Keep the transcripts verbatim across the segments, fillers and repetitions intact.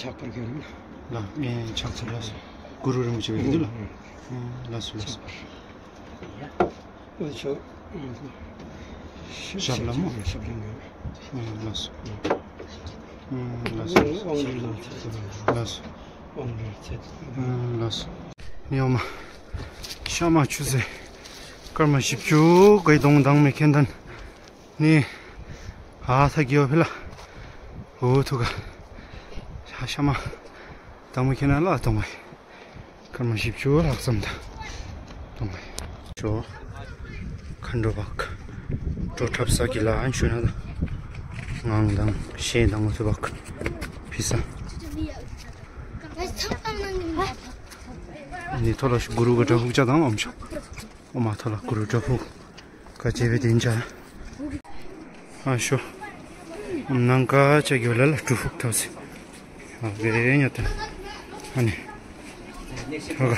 ཕྱག་པར་གྱི་ལགས། ལགས། ཨེ་ཕྱག་པར་ལགས་སོ། གུ་རུ་རིན་པོ་ཆེ་འབད་འདི་ལགས། ཨེ་ལགས་སོ་ལགས་སོ། འོ་ཚུ་ཞབས་ལྷམ་སྨོ། ཞབས་ལྷམ། ཨེ་ལགས་སོ། ཨེ་ལགས་སོ། དབང་འབྲེལ་ལགས་སོ། དབང་འབྲེལ་ཚད། ཨེ་ལགས་སོ། ཨེ་ལགས་སོ། ཡོད་མ། ཤ་མ་ཆུ་ཚོད་སྐར་མ་བཞི་བཅུ་གི་གདོང་དང་མེ་ཁེན་དན་ནི། ཨ་ཐ་གི་ཡོ་ཕི་ལ། འོ་ཐུ་ག། ཤ་ཤ་མ། དང་མེ་ཁེན་ན་ལ་དོང་ངེ། སྐར་མ་བཞི་བཅུ་ལྷག་ཙམ་ད་དོང་ངེ། ཇོ་མཁའ་འགྲོ་བག་བྲོ་འཁྲབ་ས་གི་ལ་ཨན་ཤུ་ན་ད། ངང་དང་ཤེ་དང་འོ་ཐུ་བག་ཕི་ས། ནི་ཐོ་ལ་ཤུ་གུ་རུ་གི་བྲག་ཕུག་ཅ་དང་ཨོམ་ཤོག། ཨོ་མ་ཐོ་ལ་གུ་རུ་བྲག་ཕུག་ག་ཅེ་བེ་དེན་ཅ། ཨ་ཤོ། ཨོམ་ནང་ཀ་ཅ་གི་ལ་ལ་གྲུ་ཕུག་ཐོབ་སི། ཨ་བེ་ཉོ་ཏ། ཨ་ནི། ཐོ་ག།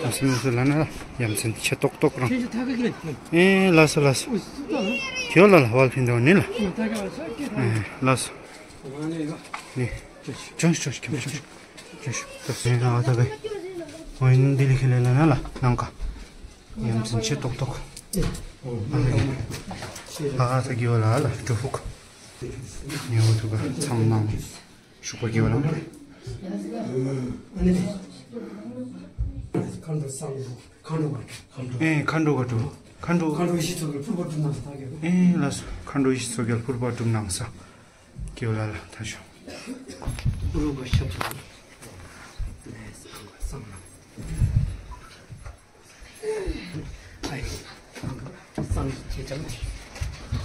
ཨ་སི་མི་སི་ལ་ན་ཡམ་སན་ཆེ་ཏོག་ཏོག་རང་། ཨེ་ལགས་སོ་ལགས་སོ། ཁྱོད་ལ་ལ་ཝལ་ཕིན་དོ་ནི་ལ། ཨེ་ལགས་སོ། ནི། ཅོན་ཅོན་ཅོན་ཅོན། ཨོ་ཡིན་འདི་ལི་ཁེ་ལེ་ལ་ན་ལ་ནང་ཀ། ཡམ་སན་ཆེ་ཏོག་ཏོག། ཨ་ལ་གི་ཝ་ལ་ལ་གྲུ་ཕུག། ཉེ་བོ་ཐུ་ག་མཚམས་ནང་ཞུགས་པ་གི་ཝ་ལ། ཨེ་མཁའ་འགྲོ་ག་གྲུ། མཁའ་འགྲོ། མཁའ་འགྲོ་ག་གྲུ། མཁའ་འགྲོ། མཁའ་འགྲོ་ཡེ་ཤེས་མཚོ་རྒྱལ་ཕུར་པ་གྲུབ་གནང་ས་གི། ཨེ་ལགས་སོ། མཁའ་འགྲོ་ཡེ་ཤེས་མཚོ་རྒྱལ་ཕུར་པ་གྲུབ་གནང་ས། གི་ཝ་ལ་ལ་ཐ་ཤོ། གུ་རུ་ག་ཤམ་ཤམ།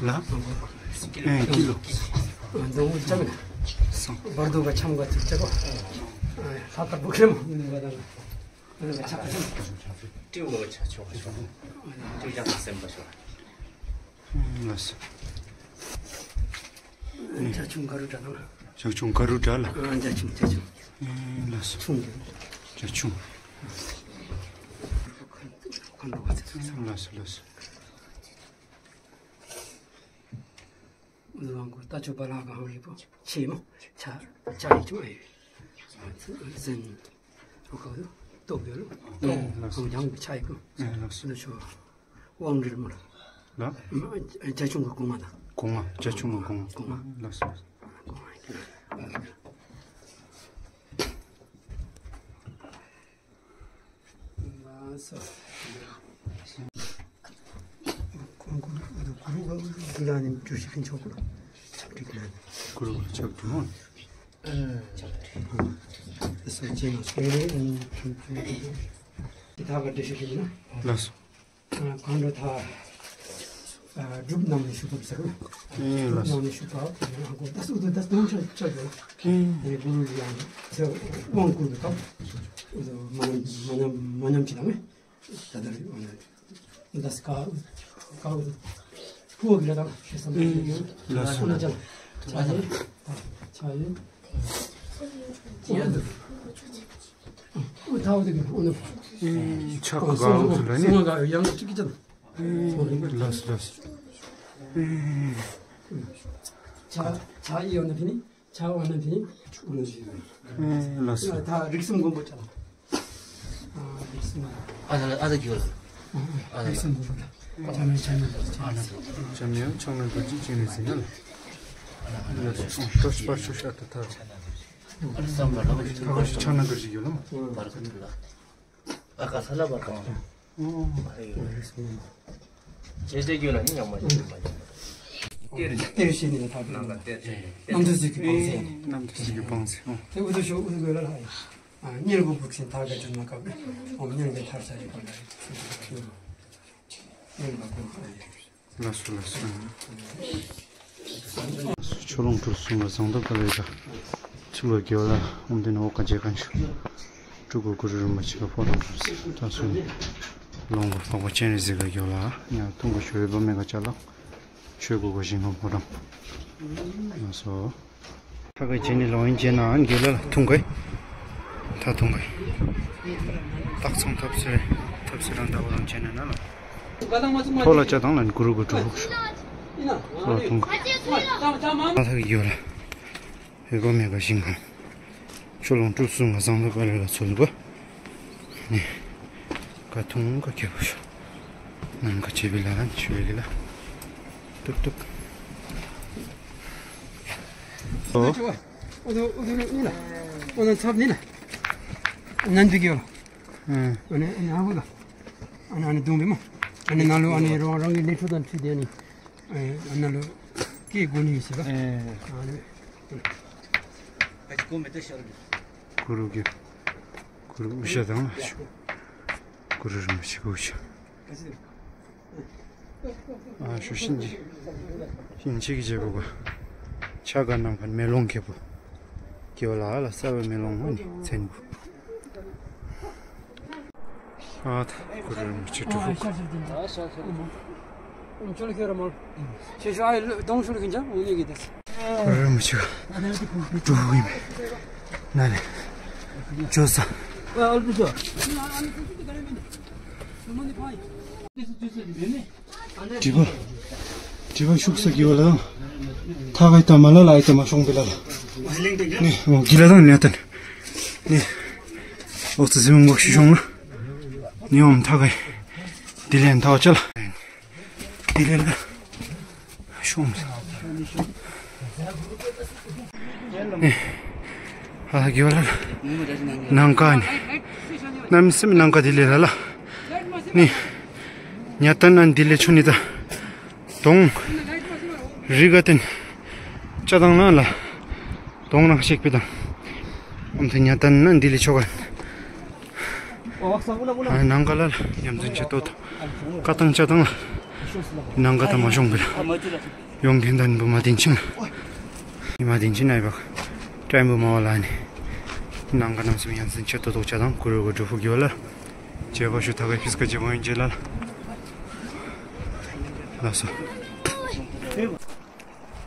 ལ། ཨེ་ཀི་ལོ། སང་། བར་དུ་ག་ཆམ་ག་ཚིག་ཅག་གོ། ལྷ་ལྟ་བུ་ཁེམ། ཏིའུ་ག་ཆ་ཆོག་ཆོག། ཏིའུ་ཀྱང་སེམས་པ་ཤོག། ལགས་སོ། ཇ་ཆུང་ག་རུ་དྲ་ལ། ཇ་ཆུང་ག་རུ་དྲ་ལ། ཨ་ཇ་ཆུང་ཇ་ཆུང་། ཨེ་ལགས་སོ། ཆུང་གི། ཇ་ཆུང་། ལགས་སོ་ལགས་སོ། ལུ་ཝང་གུ་ཏ་ཆུ་བ་ལ་ག་ཧང་ཡི་པོ་ཆེ་མོ། ཆ་ཆ་ཡི་ཆུང་ཨེ། སེན་རུ་ཁ་ཏོ་གི་ལུ། ཨེ་ལགས་སོ། ཧང་ཡང་ཆ་ཡི་པོ། ཨེ་ལགས་སོ། ལུ་ཆོ། ཝང་རིལ་མོ་ལ། ལ། ཨ་ཇ་ཆུང་གི་གོང་མ་ད། གོང་མ། ཇ་ཆུང་གི་གོང་མ། གོང་མ། ལགས་སོ། གོང་མ། ལགས་སོ། གུ་རུ་ག་གུ་རུ་ག་གུ་རུ་ག་ཆབ་ཏིག་ལ། གུ་རུ་ག་ཆབ་ཏིག་མོ། ཨ་ཆབ་ཏིག། ཨ་སོ་ཅན་སོ་རེ། ཨ་ཏི་ཐ་ག་འདྲེ་ཤི་ཏིག་ན། ལགས་སོ། ཨ་གང་འགྲོ་ཐ། ཨ་སྒྲུབ་གནང་ནི་ཞུ་ཐུབ་ཟེར་རོ། ཨེ་ལགས་སོ། སྒྲུབ་གནང་ནི་ཞུ་ཐུབ། ཨ་གོ་ད་སུ་དུ་ད་སུ་དུ་ཆ་ཆ་ཡོད། ཨེ་གུ་རུ་ཡང་ཚེ་དབང་བསྐུར་བའི་སྐབས། མ་ཉམས་མ་ཉམས་མ་ཉམས་ཅི་དང་ངེ། ད་ད་རེ་ད་སྐ་སྐ་ཕུ་བོ་གི་ལ་དང་ཤེས་སམ། ཨེ་ལགས་སོ། ལགས་སོ། ཆ་ཡེ་ཆ་ཡེ། ཨུ་ཐའོ་དེ་གི་ཨུ་ནུ། ཨེ་ཕྱག་ག་ཨུ་ཟེར་ལ་ནི། སོང་ག་ཡང་ཅིག་ཅིག་ཅིག། ལགས་ལགས། ཕྱག་ཕྱག་ཨི་ཡོད་ན་དེ་ནི། ཕྱག་འོ་ན་དེ་ནི་ཕྱུག་པོ་ལ་ཞིག་ཡོད། ཨེ་ལགས་སོ། ད་རིགས་གསུམ་མགོན་པོ་ཅ་ལག། ཨ་རིགས་གསུམ། ཨ་ད་ཨ་ད་གི་ཡོད་ལགས། ཨ་ད་རིགས་གསུམ་མགོན་པོ་ལགས། འཇམ་དབྱངས་ཕྱག་ན་རྡོ་རྗེ། འཇམ་དབྱངས་ཕྱག་ན་རྡོ་རྗེ་སྤྱན་རས་གཟིགས་ལགས། ལགས་སོ། ཨོཾ་ཏོ་ཤི་པ་ཤོ་ཤ་ཏ་ཐ། ཨ་ད་སམ་བྷ་ལ་བ་ཤི། ཏོ་ཤི་ཕྱག་ན་རྡོ་རྗེ་གི་ཡོད་ལགས། བར་ཁ་ཐུག་ལགས། ཨ་ཀ་ས་ལ་བར་ཁ་ཐུག། ཨོ། ཨ་ཡོད། ཅེས་ཏེ་གི་ཡོད་ལགས་ནི། ཉམས་མ་ཉམས་མ་ཉམས་མ། གཏེར་གཏེར་ཆེན་ནི་ད་གི་ནང་ལ་གཏེར་ཆེན། རྣམ་ཐོས་སྲས་ཀྱི་བང་མཛོད། རྣམ་ཐོས་སྲས་ཀྱི་བང་མཛོད། ཨོ། དེ་ཨུ་ཐུ་ཤོ་ཨུ་ཐུ་གི་ལ་ལ། ཨ་གཉེར་པ་བུག་ཆེན་ཐར་ག་བྱོན་མ་སྐབས་ཨོཾ་གཉེར་པའི་ཐར་ས་རེ་གོ་ལ་རེ། གཉེར་པ་བུག་ཆེན། ལགས་སོ་ལགས་སོ། ཕྱོགས་ལྷུང་གྲུ་གསུམ་ལ་བཟང་ཐབས་དཀའ་ལས་དང་། ཚུལ་བ་དགེ་བ་ལ་ཨོཾ་ཏེ་ན་འོ་ཀ་རྗེ་མཁན་ཞུ། སྤྲུལ་སྐུ་གུ་རུ་རིན་པོ་ཆེ་ག་ཕོ་བྲང་གྲུ་གསུམ་ལོངས་སྐུ་འཕགས་པ་སྤྱན་རས་གཟིགས་ག་དགེ་བ་ལ་ཡང་ཐུགས་ཁུར་ཞུ་བའི་བུ་མེད་ག་ཅ་ལག་ཆོས་སྐུ་གོ་ཞིང་ཁམས་ཕོ་བྲང་། ལགས་སོ། ཐ་གའི་ཇེ་ནི་ལོ་ཡིན་ཇེ་ན་ཨན་གེ་ལ་ལ་ཐུང་གའི། ཐ་ཐུང་གའི། ཏག་ཚང་ཐབས་སེ་ཐབས་སེ་རང་ད་བ་རང་ཇེ་ན་ན་ལ། ཐོ་ལ་ཅ་དང་ལ་གུ་རུ་གུ་གྲུ་ཧུག་ཤོ། ལ་ཐུང་གའི། ཐ་ཐ་གི་ཡོ་ལ། ཧེ་གོ་མེ་ག་ཞིང་ཁམས། ཕྱོགས་ལྷུང་གྲུ་གསུམ་ག་བཟང་ཐབས་དཀའ་ལས་ལ་ཚུལ་བ། ནི། ཀ་ཐུང་ཀ་ཁེ་བ་ཤོ། ནང་ཀ་ཆེ་བི་ལ་རན་ཤོ་གི་ལ། ཏུག་ཏུག། ཨོ། ཨོ་ནི་ཨོ་ནི་ཨོ་ནི་ཚབ་ནི་ལ། ནན་དུ་གི་ཡོ་ལ། ཨ་ནི་ཨ་ནི་ཨ་ཧུ་ལ། ཨ་ནི་ཨ་ནི་དུང་བི་མོ། ཨ་ནི་ནང་ལུ་ཨ་ནི་རང་རང་གི་ལས་འཕྲོ་དང་འཁྲིལ་ཏེ་ཨ་ནི། ཨ་ནི་ལུ་ཀེ་གོ་ནི་ཡོད་ཟེར་བ། ཨ་ནི། གུ་རུ་གི། གུ་རུ་ཨུ་ཤ་དང་ལ་ཤོ། གུ་རུ་རིན་པོ་ཆེ་གི་ཨུ་ཤ། ཨ་ཤོ་ཤིན་ཅི། ཤིན་ཅི་གི་རྗེ་བོ་ག། ཕྱག་ག་ནམ་མཁའ་མེ་ལོང་ཁེ་བུ། གི་བ་ལ་ལ་ས་བའི་མེ་ལོང་ཨ་ནི་མཚན་བུ། ཨ་ད་གུ་རུ་རིན་པོ་ཆེ་སྤྲུལ་སྐུ། གུ་རུ་རིན་པོ་ཆེ་ག་སྤྲུལ་སྐུ་ཨིན་མས། ན་ལས་འགྱོ་ས། སྒྲིབ་པ་སྒྲིབ་པ་ཤུགས་ས་གི་བ་ལ། ཐ་གའི་ཏ་མ་ལ་ལ་ཨའི་ཏ་མ་ཤོང་བི་ལ་ལ། ནི་འོ་གི་ལ་དང་ནི་ཨ་ཏན་ནི། འོ་ཙི་ཟི་མང་པོ་ཤི་ཤོང་ལ། ནི་འོམ་ཐ་གའི། དི་ལེན་ཐ་བ་ཅ་ལ། དི་ལེན་ལ། ཤོང་། ཨེ། ཨ་གི་བ་ལ་ལ། ནང་ཀ་ནི། གནམ་མེད་ས་མེད་ནང་ཀ་དི་ལེ་ལ་ལ། ནི། ཉ་ཏན་ཨན་དི་ལེ་ཆུ་ནི་ད། དོང་། རི་ག་ཏེན། ཅ་དང་ན་ལ། དོང་ནང་ཤེག་པི་དང་། ཨམ་ཐེ་ཉ་ཏན་ན་དི་ལི་ཆོ་ག། ཨ་ནང་ག་ལ་ལ་ཡ་མཚན་ཆེ་ཏོག་ཏོ། ཀ་ཏང་ཅ་དང་ལ། ནང་ག་ཏ་མ་ཤོང་པི་ལ། ཡོང་གིན་དན་བུ་མ་དིན་ཆིན་ལ། མ་དིན་ཆིན་ཨའི་བག། ཀྲེམ་བུ་མ་བ་ལ་ནི། ནང་ག་ནམ་སུམ་ཡ་མཚན་ཆེ་ཏོག་ཏོ་ཅ་དང་གུ་རུ་གུ་གྲུ་ཕུག་གི་བ་ལ། ཇེ་བ་ཤུ་ཐ་གའི་ཕིས་ཀ་ཇེ་བ་ཡིན་ཇེ་ལ་ལ། ལགས་སོ།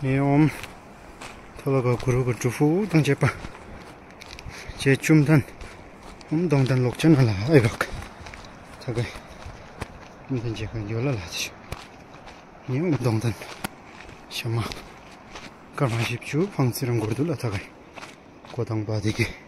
ནི་འོམ། ཐོ་ལ་ག་གུ་རུ་གུ་གྲུ་ཕུག་དང་བཅས་པ། ཇེ་བཅུམ་ཐན། འོམ་གདོང་ཐན་ལོག་ཅན་ལ་ཨའི་བག། ཐ་གའི། འོམ་ཐན་ཇེ་ཁན་ཡོ་ལ་ལ་ཏི་ཤུ། ནི་འོམ་གདོང་ཐན། ཤ་མ། ཀརྨ་ཞིབ་ཆུ་ཕང་ཚི་རང་གོར་དུ་ལ་ཐ་གའི། གོ་དང་པ་དི་གི།